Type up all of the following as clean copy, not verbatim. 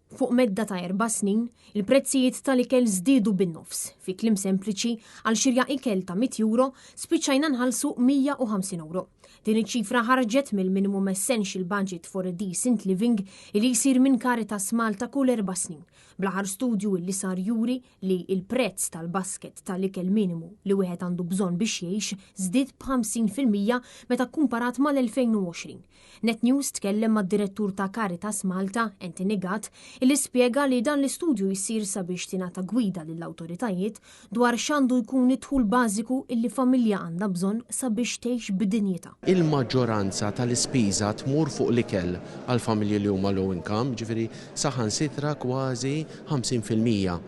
Fuq medda ta' erba' snin, il-prezzijiet tal-ikel żdiedu bin-nofs. Fi kliem sempliċi, għal xirja ikel ta' €100, spiċċajna nħallsu €150. Din iċ-ċifra ħarġet mill-Minimum Essential Budget for a Decent Living li jsir minn Caritas Malta kull erba' snin. Bl-aħħar studju li sar juri li l-prezz tal-basket tal-ikel minimu li wieħed għandu bżonn biex jgħix żdied b'50% meta kkumparat mal-2020. Net News tkellem mad-Direttur ta' Caritas Malta, Anthony Gatt, illi spjega li dan l-istudju jsir sabiex tingħata gwida lill-awtoritajiet dwar x'għandu jkun id-dħul bażiku illi familja għandha bżonn sabiex tgħix b'dinjità. Il-maġġoranza tal-ispiża tmur fuq l-ikel għall-familji li huma low income, jiġifieri saħansitra kważi 50%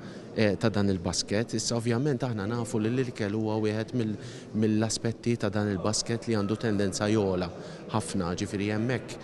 ta' dan il-basket. Issa ovvjament aħna nafu li l-ikel huwa wieħed mill-aspetti ta' dan il-basket li għandu tendenza jogħla ħafna, ġifieri hemmhekk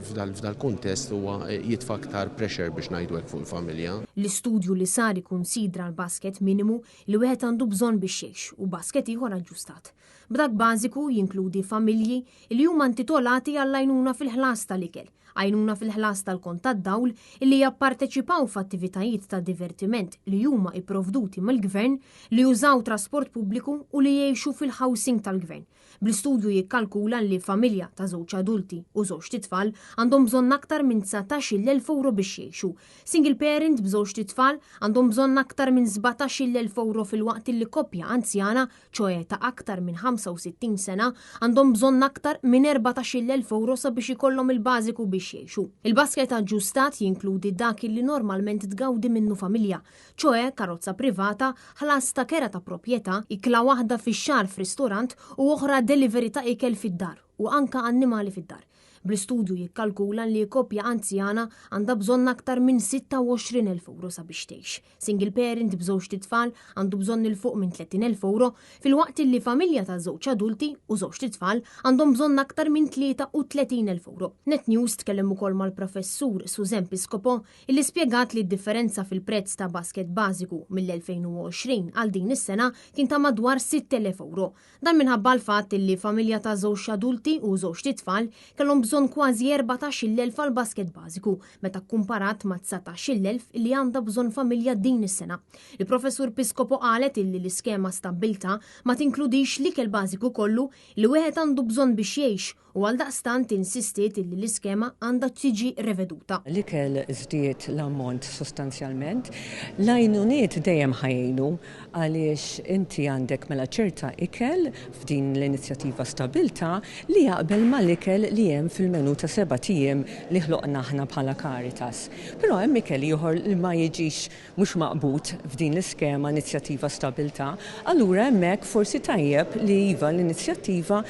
f'dal-kuntest huwa jitfa' aktar pressure biex ngħidu hekk fuq il-familja. L-istudju li sar ikkunsidra l-basket minimu li wieħed għandu bżonn biex jgħix u basket ieħor aġġustat. B'dak bażiku jinkludi familji li huma intitolati għall-għajnuna fil-ħlas tal-ikel, għajnuna fil-ħlas tal-kont tad-dawl, li japparteċipaw f'attivitajiet ta' divertiment li huma ipprovduti mill-gvern, li jużaw trasport pubbliku u li jgħixu fil-housing tal-gvern. Bl-istudju jikkalkula li familja ta' żewġ adulti u żewġt itfal għandhom bżonn aktar minn €19,000 biex jgħixu. Single parent b'żewġt itfal għandhom bżonn aktar minn €17,000 filwaqt li koppja anzjana, ċoe ta' aktar minn 65 sena, għandhom bżonn aktar minn €14,000 sabiex ikollhom il-bażiku biex jgħixu. Il-basket aġġustat jinkludi dak li normalment tgawdi minnu familja, ċoe karozza privata, ħlas ta' kera ta' proprjetà, ikla waħda fix-xahar f'ristorant u oħra delivery ta' ikel fid-dar u anka annimali fid-dar. Bl-istudju jikkalkula li koppja anzjana għandha bżonn aktar minn €26,000 sabiex tgħix. Single parent b'żewġt itfal għandu bżonn 'il fuq minn €30,000 filwaqt li familja ta' żewġ adulti u żewġt itfal għandhom bżonn aktar minn €33,000. Net News tkellem ukoll mal-Professur Suzanne Piscopo illi spjegat li d-differenza fil-prezz ta' basket bażiku mill-2020 għal din is-sena kien ta' madwar €6,000. Dan minħabba l-fatt illi familja ta' żewġ adulti u żewġt itfal kellhom bżonn kważi 14,000 għal basket bażiku meta kkumparat ma' 19,000 li għandha bżonn familja din is-sena. Il-Professur Piscopo qalet illi l-iskema Stabbiltà ma tinkludix l-ikel bażiku kollu li wieħed għandu bżonn biex jgħix u għaldaqstant insistiet illi l-iskema għandha tiġi reveduta. L-ikel żdied l-ammont sostanzjalment. L-għajnuniet dejjem ħa jgħinu għaliex inti għandek mela ċerta ikel f'din l-inizjattiva Stabilta li jaqbel mal-ikel li hemm fil-menu ta' sebat ijiem li ħloqna aħna bħala Caritas. Però hemm ikel ieħor li ma jiġix mhux maqbud f'din l-iskema Inizjattiva Stabbiltà, allura hemmhekk forsi tajjeb li iva l-inizjattiva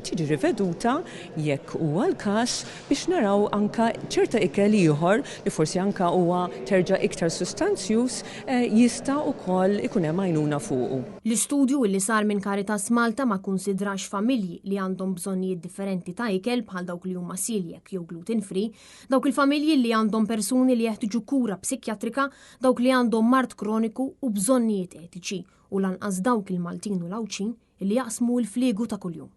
tiġi riveduta jekk huwa l-każ biex naraw anke ċerta ikel ieħor li forsi anke huwa terġa' iktar sustanzjuż jista' wkoll ikun hemm għajnuna fuqu. L-istudju li sar minn Caritas Malta ma kkunsidrax familji li għandhom bżonnijiet differenti ta' ikel bħal dawk li huma celiac jew gluten free, Dawk il-familji li għandhom persuni li jeħtieġu kura psikjatrika, dawk li għandhom mard kroniku u bżonnijiet etiċi, u lanqas dawk il-Maltin u l-Għawdxin li jaqsmu l-fliegu ta' kuljum.